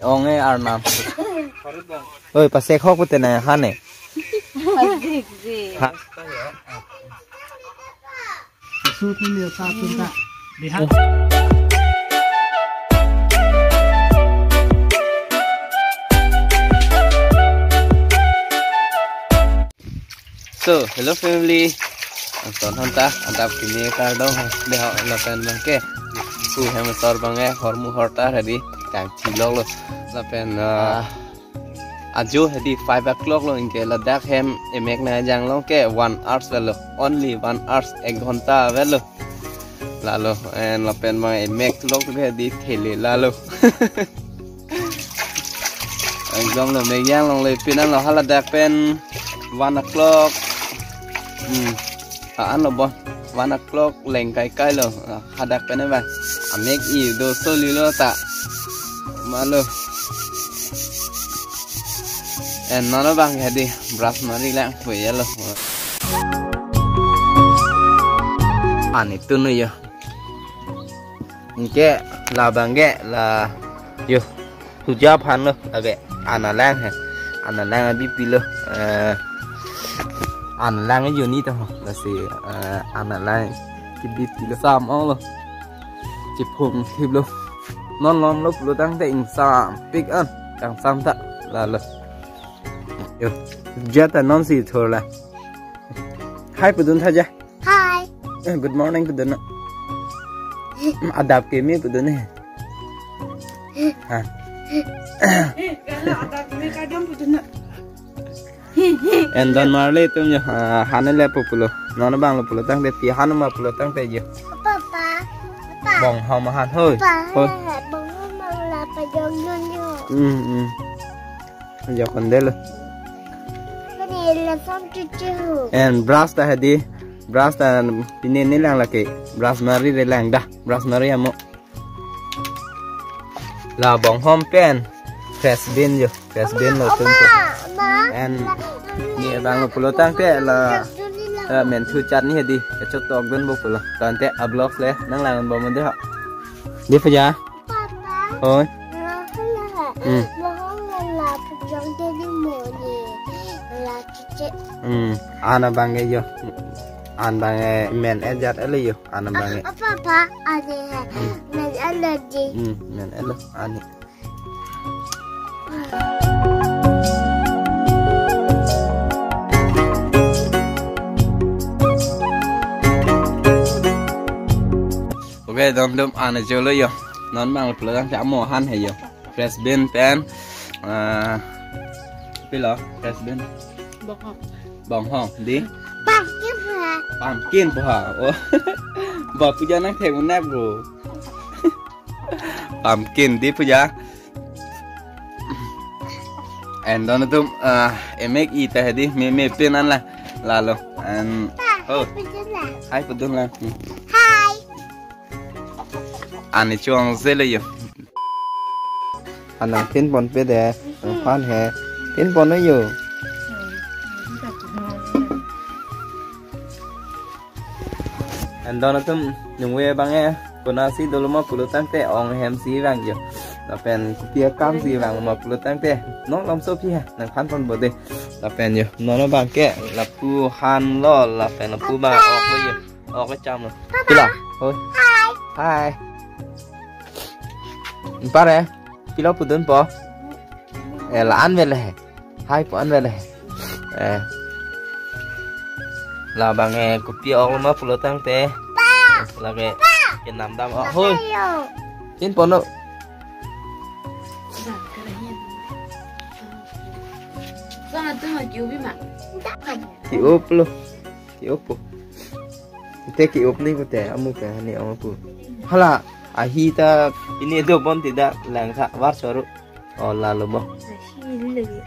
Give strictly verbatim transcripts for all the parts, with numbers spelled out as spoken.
Ong e Arnam. Oi, pasek hok pute na hane. Pasek je. Ha. Su tu ni sa tu ta. Lihat. So, hello family. Anton hanta, adap kimi kardom ha. Deho lapen bangke. Ku hem sor bange, hormu horta hadi. Kang chilok lo. Lapen, ah, ajo hadi five o'clock lo, anke ladak hem emek nangjanglong ke one hours lo. Only one hours, ek ghonta avelo. Lalo, en lapen bang emek lok ke di thele lalo. Ekdom lo, mek janglong le pinan lo, haladak pen one o'clock. Hmm. Ha, an lo bon. One o'clock leng kai kai lo. Ah, hadak pen ba. Amek i do soli lo ta. Malo. En non bang hadi brush mari lang pu ya lo. Ani tunu yo. Anke la bangke la yo. Huja phan lo, abe analang he. Analang abi pilo. Eh, analang yo ni to. Lasi, eh, analang kibi pilo sam ong lo. Chiphum thip lo. Non lom lo pulo tangte ingsam pik an. Kangsam ta. Lalo. Yo. Jata non si thor la. Hi pudun tha ja. Hi. Eh, good morning pudun na. Adap kimi pudun ne. Ha. Kalau adap kimi kadam pudun na. En don marli tum yo, ah, hane le pu pulo. Non bang lo pulo tangte pi han ma pulo tangte yo. Papa, papa. Bonghom ahan hoi. Papa, hoi. Bonghom ahan la pajong yo yo. Hmm, hmm. Yo kondelo. Kani la som cucu. En brush ta hadi. Brush ta pine ne lang lake. Brush mari re lang dah. Brush mari amo. La bonghom pen. Fresh bean yo. Fresh bean lo tum. Oma, oma. En ni bang lo pulo tangte la, eh, menthu chutney hadi. Kachot tok dun bo pulo. Tangte a vlog le nanglang bo mande ha. Di puja. Papa. Oi. Hmm. Mohong la pujang tadi moni. La cicit. Hmm. Ana bangke yo. An bangke men ejat ele yo. Ana bangke. Apa apa ane. Hmm. Men ele di. Hmm. Men ele ani. Okay, dom dom ana jolo yo. Non bang pulo tangte amo han he yo. Fresh bean pen, ah, pilo, fresh bean. Bonghom. Bonghom, di? Pumpkin ha. Pumpkin po ha. Oh. Bapu jangan thek unak bro. Pumpkin di puja. En don tum, ah, emek i ta hadi, me, me pin an la. Lalo. En, oh. Hi pudun la. Hmm. Hi. Ani chuang zele yo. Anang tin pon pe de. Phan he. Tin pon yo. En don tum nungve bang e. Kona si dolo ma pulo tangte ong hem si vang yo. Lapen kopi akam si vang ma pulo tangte. Non lom so pi ha. Nang phan pon bo de. Lapen yo. Non bangke. Lapu han lo. Lapen lapu ba ok lo yo. Ok cham lo. Pila? Hoi. Hi. Hi. Pare. Pilo pudun po. Eh, la an vele he. Hi po an vele he. Eh. La bang e kopi ok ma pulo tangte. Lake kenam dam ok. Hoi. Tin pono. Ki-op lo. Ki-op po. Te ki-op ni ko te amu ke hani amu pu. Hala, ahi ta ini do bon tidak lang sa war soru. Oh, lalo mo. Nasi ini lagi.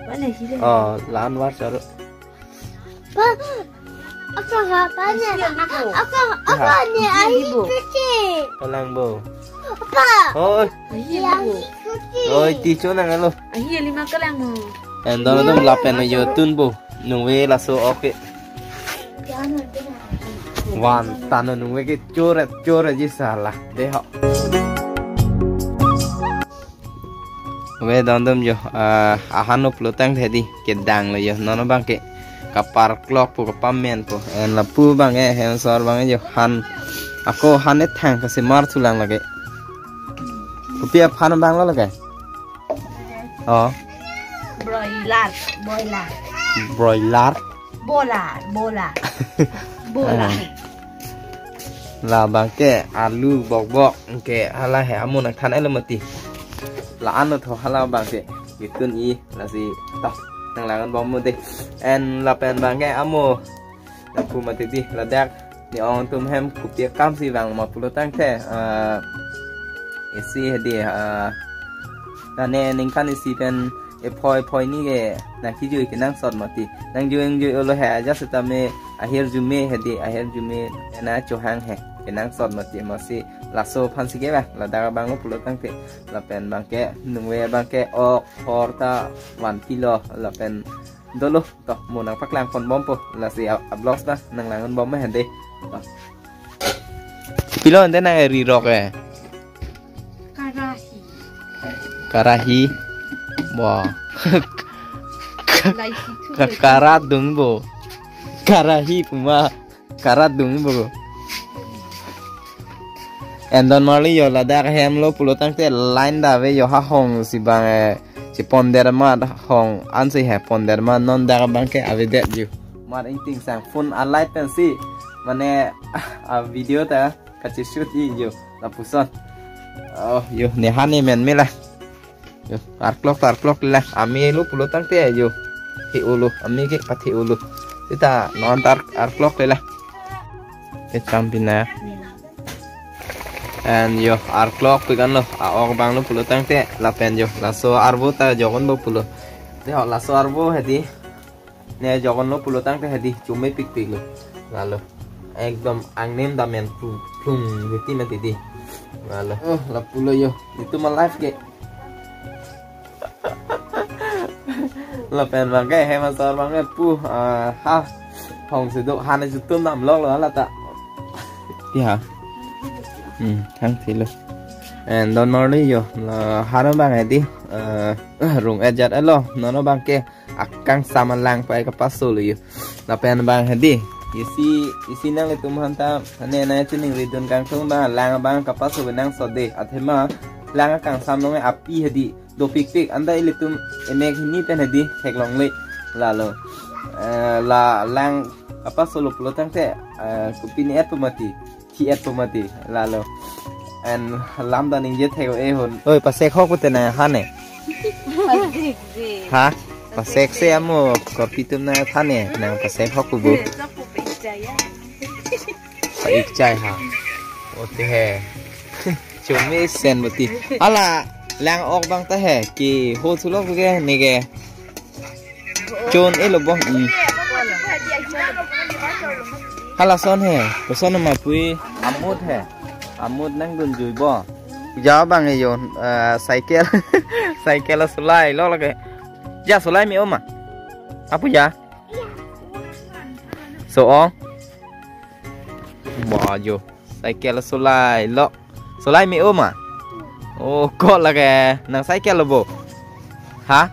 Mana sih? Oh, lan war soru. Pa, apa ha, pa ni? Nasi yang ibu. Apa, apa ni? Ahi ibu. Cuci. Kalang bo. Apa? Oi. Ahi yang ibu. Cuci. Oi, ticho nang alo. Ahi lima kalang mo. En don don lapen yo tun bo. Nungve laso oke. Wan tano nungve ke chore chore ji sala. Deho. Oke, don atum jo, ah, ahan lo pulo tangte di, kedang lo jo, non abang ke kaparklok po, kapamenpo, en lapu abang ke, hem asor abang ke jo, han, ako han ethang kasemar thulang lake. Kopi aphan abang lo lake? Oh. Broiler, boiler. Broiler. Bola, bola. Bola. Ah. La abang ke alu bokbok ke hala he amu nangthan elo mati. La anu tho hala abang ke gitun i lasi toh nanglangan bom mo de. En lapen abang ke amu nangpu mati di ladak ne-ong atum hem kopi akam si vang ma pulo tangte, ah, isi hedi, ah, nane ningkan isi pen ephoi ephoi ni ke nangkijui kenangsot mati. Nangjui nangjui olo he aja setame ahirjume hedi ahirjume ena chohang he kenangsot mati masi laso aphan si ke ba ladak abang lo pulo tangte lapen abang ke nungve abang ke ok hor ta vanpilo lapen dolo toh mo nangpaklang pon bompo lasi a, a vlogs ta nanglangan bom he de. Toh. Pilo ante nang eri rok eh. Karahi. Karahi. Wah. Laisi thu. Ka-, karat dung bo. Karahi puma. Karat dung bo. En don marli jo ladak hem lo pulo tangte line da ave jo ha hong si abang eh, si ponder ma hong ansi he ponder ma non dak abang ke avedet jo. Mar ingting sang phone a light pen si mane a video ta kachishoot i jo lapuson. Oh jo ne ha ne men me la. Jo, arklok ta arklok la. Ami lo pulo tangte jo. Thi ulo, ami ke pathi ulo. Sita non ta arklok la. Ke champina. En jo, arklok pi kan lo. A-ok abang lo pulo tangte lapen jo. Laso arvo ta jogon bo pulo. Te ho laso arvo hedi. Ne jogon lo pulo tangte hedi chomepikpik lo. Lalo. Ekdom angnem damen plung plung gitu mati di. Lalo. Oh, la pulo jo. Itum a life ke. Lapen abang ke hem asor abang ke pu, ah, ha. Hong si do han jutun dam lok lo la ta. Ya. Hmm, thang thilo. En don marli jo. La han abang hedi. Eh, rung ejat elo. Non abang ke akangsam alang pai kapaso lo jo. Lapen abang hedi. Isi, isi nanglitum aphan ta, ane na chining ridun kangtung abang, lang abang kapaso kenangsot de. Athema, lang akangsam nong api hedi. Dopikpik, anta ilitum emek hini pen hedi, theklongle. Lalo. Eh, la lang kapaso lo pulo tangte, eh, kopi ni-et pemati. Thi-et pemati lalo. En lam ta ningje thek-o ehon. Oi, pasek hok pute na hane. Pasek je. Ha? Pasek se amo korpi atum na thane nang pasek hok pu bu. Sa ik chai ha. Ote he. Chomesen mati. Hala lang ok abang ta he ki ho thulok ke ne ke. Chon elo bo. Hmm. Hala son he. Koson ma pui amut he. Amut nangdunjui bo. Ja abang e jo, eh, cycle. Cycle solai lo lake. Ja solai me-o ma. Apu ja. So-ong. Ba jo. Cycle solai lo. Solai me-o ma. Oh, ko lake nang cycle lo bo. Ha?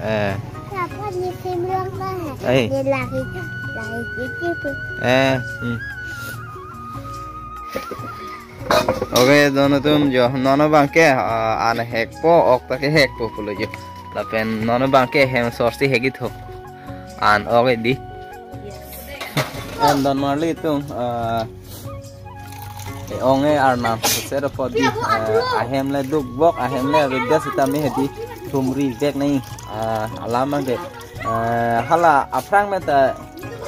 Eh. Siapa ni film lang ba? Eh. Dia lari tu, lari gitu pun. Eh, hmm. Oke, don atum jo, non abang ke, ah, an hekpo, ok ta ke hekpo pulo jo. Lapen non abang ke hem asor si hek-i tho. An ok di. Yes. An don marli atum, ah, e-ong e arnam, sero podi, eh, ahem le dukbok, ahem le avedet setame hedi thumri vek nai, eh, alam abang ke, eh, hala aphrang meta,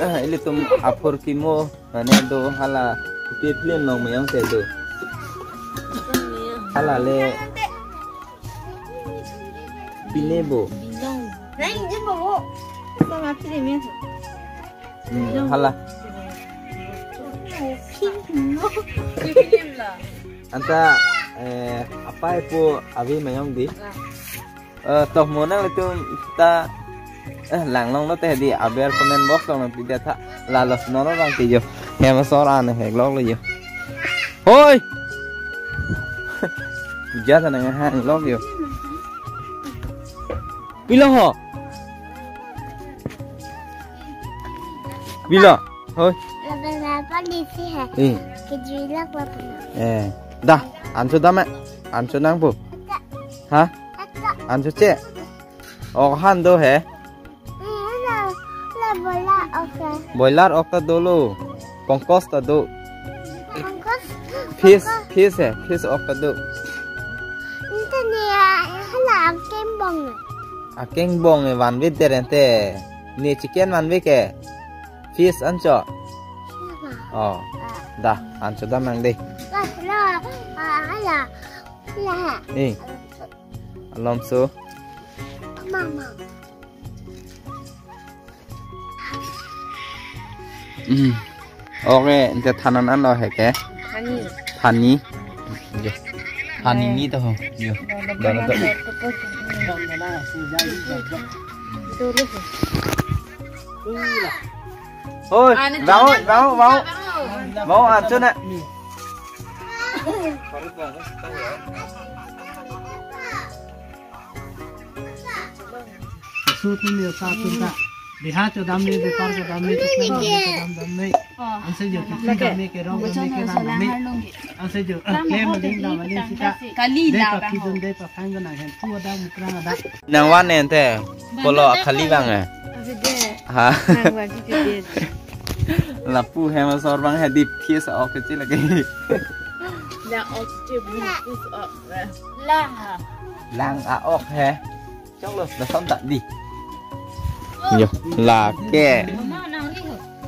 eh, ilitum aphurkimo, mane do hala kopi film long meyong te do. Hala le pine bo. Nang jin bo. Sama film ya. Hmm, hala. Anta, eh, apa ipo abi mayong di? Eh, toh mo nanglitum ta, eh, langlong lo te di aber comment box long nangpi dia tha. Lalo non abang ti jo. Hem asor an heklok lo jo. Hoi! Puja ta nang hang lok jo. Pilo ho? Pilo. Hoi. Laban lapan di si ha. Eh. Kejui lak lapan. Eh. Dah, ancho dam eh. Ancho nangpo. Eka. Ha? Eka. Ancho che. Ok han do he. Eh, hala, hala boiler ok he. Boiler ok ta dolo. Pongkos ta do. Pongkos? Fish, pongkos. Fish he, fish ok ta do. Inte ne, hala akeng bong he. Akeng bong he vanve der ente. Ne chicken vanve ke. Fish ancho. Fish ma. Oh. Ah. Dah, ancho dam nang dei. Lah, lah, ah, hala. Lah. Eh. Alomso. Mama. Hmm. Ok, ente thanan anlo he ke? Thani. Thani. Yo. Thani ni to ho. Yo. Dona to. Hoi, ah, ini bau, jangan. Bau, bau. Bau ancho na. Sut ni sa tun ta. Biha chodam ni, bepar chodam ni, chikme chodam ni, dam dam ni. Anse jo, chikme dam ni, kerong dam ni, kerang dam ni. Anse jo, eh, klem aling dam aling sita. Kali dei da pa bang kidun ho. Dei pa phang dun ahem. Pu adam, mukrang adam. Nangvan ente. Polo akali bang eh. Aside. Ha. Nangvan di kidin. Lapu hem asor bang he di fish ok kecil lagi. La ok che bu fish ok. Lang ha. Lang a-ok he. Choklo, lason ta di. Yo, lake.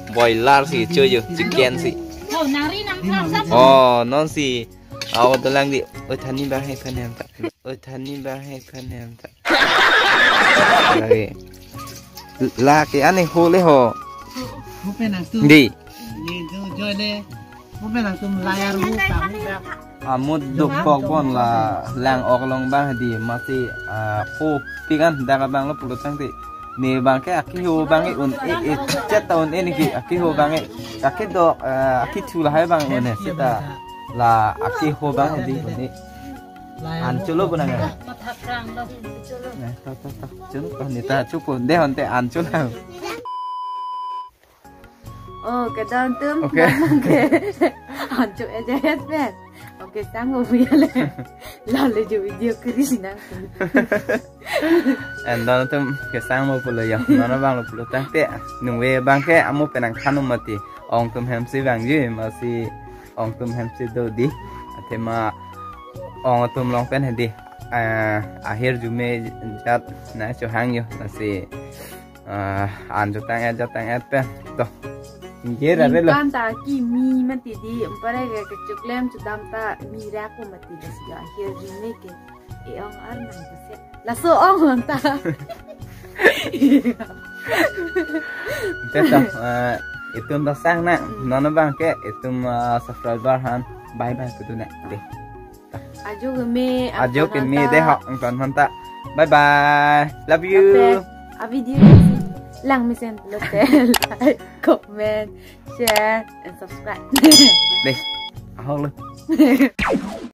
Boiler si cho yo, chicken si. Oh, nangri nang tham sam. Oh, non si. Ako dolang di. Oi, thani bang he phan hem ta. Oi, thani bang he phan hem ta. Lake. Lake ane ho le ho. Ho pen nangtum. Di. Ni tu joy le. Ho pen nangtum layar hu kami bang. Amut dokok bon la lang ok along bang di masi, ah, ko pikan dak abang lo pulo tangte. Ne bang ke akeho bang ke un-e, e chet ta un-e ne ke akeho bang ke. Akedok, ah, akethu lahai bang un-e sita la akeho bang di un-e. Ancho lo bunang. Pathak rang lo. Ne, ta, ta, ta. Chun ko ni ta chupo de honte ancho lo. Oh, kedam atum. Okay. Nang ke. Ancho eja het pen. Okay, sang mo puya le. Lale jo video kri nang. And don atum kesang mo pulo ya. Nona bang lo pulo tangte. Nungve bang ke amo penang khanum mati. Ong atum hem si bang ji masi ong atum hem si do di. Athema ong atum along pen he di. Eh, ahirjume jat na chohang yo masi. Ah, ancho tang-et, jat tang-et pen. To. Ingkir are lo. Ningkan ta kimi mati di, ampara ke kechoklem chodam ta mirak ko mati di si ahirjume ke. E-ong arnam tu se. Laso ong ta. Te to, eh, itum ta sang na, hmm, nona bang ke, itum, eh, subscriber aphan. Bye bye, kutu na. Dei. Ajo keme, ajo keme dei ho, angton hon ta. Bye bye. Love you. Lapen, a video si lang mesen pulote like, comment, share, and subscribe. Dei. Ahok lo.